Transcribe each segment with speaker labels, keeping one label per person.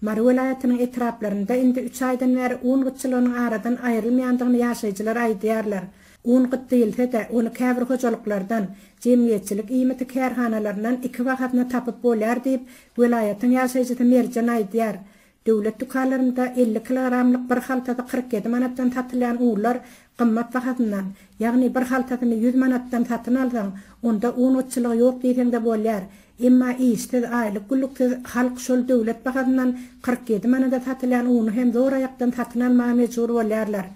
Speaker 1: Mary welaýatynyň etraplarynda indi üç aýdan bäri un gytçylygynyň aradan aýrylmaýandygyny ýaşaýjylar aýdýarlar. Un gyt diýilse-de, ony käbir hojalyklardan, jemgyýetçilik iýmiti kärhanalaryndan ikibahasyna tapyp bolýar diýip, welaýatyň ýaşaýjysy Merjen aýdýar. Döwlet dükanlarynda 50 kilogramlyk bir haltasy 47 manatdan satylýan unlar gymmat bahasyndan, ýagny bir haltasyny 100 manatdan satyn alsaň, onda un gytçylygy ýok diýseň-de bolýar. Emma işsiz, aýlyk-günlüksiz halk şol döwlet bahasyndan 47 manada satylýan uny hem zor aýakdan satyn almaga mejbur bolýarlar.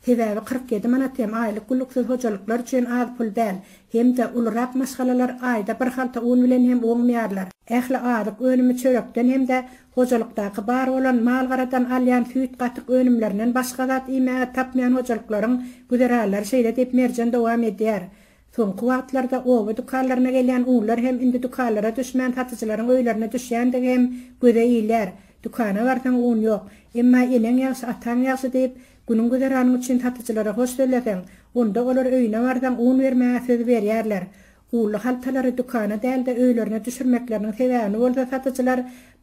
Speaker 1: Sebäbi 47 manat hem aýlyk-günlüksiz hojalyklar üçin az pul däl. Hem-de ulurak maşgalalar aýda bir halta un bilen hem oňmaýarlar. Ähli azyk önümi çörekden hem-de hojalykdaky bar bolan mal-garadan alýan süýt-gatyk önümlerinden başga zat iýmäge tapmaýan hojalyklaryň güzeranlary şeýle diýip Merjen dowam edýär. Soňky wagtlarda oba dükanlaryna gelýän unlar hem indi dükanlara düşmän satyjylaryň öýlerine düşýändigi hem göze ilýär. Dükana barsaň un ýok. Emma eneň ýagşy, ataň ýagşy diýip, günüň güzeranyň üçin satyjylara hoş sözleseň, onda olar öýüne barsaň un bermäge söz berýärler. Unly haltalary dükana däl-de öýlerine düşürmekleriniň sebäbini bolsa satyjylar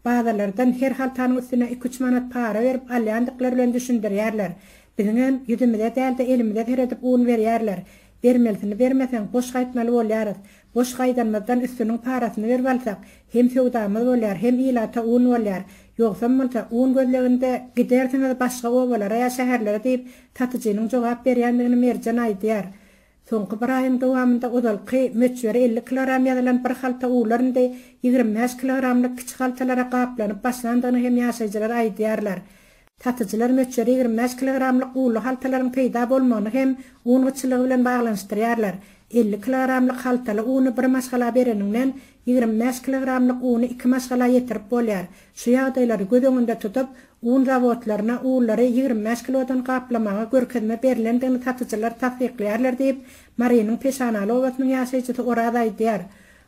Speaker 1: bazarlardan her haltanyň üstüne iki-üç manat para berip alýandyklary bilen düşündirýärler. Biziňem ýüzümize däl-de elimize seredip un berýärler. Bermelisini bermeseň, boş gaýtmaly bolýarys. Boş gaýdanymyzdan üstüniň parasyny berip alsak, hem söwdamyz bolýar, hem ilata un bolýar. Ýogsam bolsa, un gözleginde gidersiňiz başga obalara ýa şäherlere diýip, satyjynyň jogap berýändigini Merjen aýdýar. Soňky bir aýyň dowamynda ozalky möçberi 50 kilogram ýazylan bir halta unlar indi 25 kilogramlyk kiçi haltalara gaplanyp başlandygyny hem ýaşaýjylar aýdýarlar. Satyjylar möçberi 25 kilogramlyk unly haltalaryň peýda bolmagyny hem un gytçylygy bilen baglanyşdyrýarlar. 50 kilogramlyk haltaly uny bir maşgala bereniňden, 25 kilogramlyk uny iki maşgala ýetirip bolýar. Şu ýagdaýlary göz öňünde tutup, un zawodlaryna unlary 25 kilodan gaplamaga görkezme berlendigini satyjylar tassyklaýarlar diýip, Marynyň Peşanaly obasynyň ýaşaýjysy Oraz aýdýar.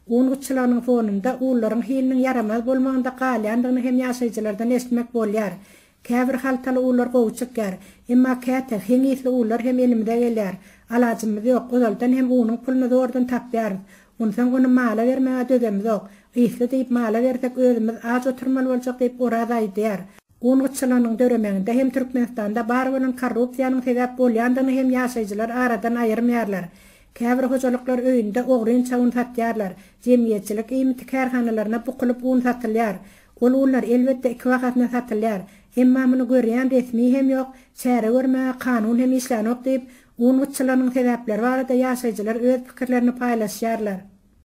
Speaker 1: Un gytçylygynyň fonunda unlaryň hiliniň ýaramaz bolmagynda galýandygyny hem ýaşaýjylardan eşitmek bolýar. Käbir haltaly unlar gowy çykýar. Emma käte heň ysly unlar hem elimize gelýär. Alajymyz ýok, ozaldan hem unuň puluny zordan tapýarys. Onsoň ony mala bermäge dözemizok. Ysly diýip mala bersek özümiz aç oturmaly boljak diýip Oraz aýdýar. Un gytçylygynyň döremeginde hem Türkmenistanda bar bolan korrupsiýanyň sebäp bolýandygyny hem ýaşaýjylar aradan aýyrmaýarlar. Käbir hojalyklar öýünde ogrynça un satýarlar. Jemgyýetçilik iýmiti kärhanalaryna bukulyp un satylýar. Ol unlar elbetde ikibahasyna satylýar. Emma muny görýän resmi hem ýok, çäre görmäge kanun hem işlänok diýip, un gytçylygynyň sebäpleri barada ýaşaýjylar öz pikirlerini paýlaşýarlar.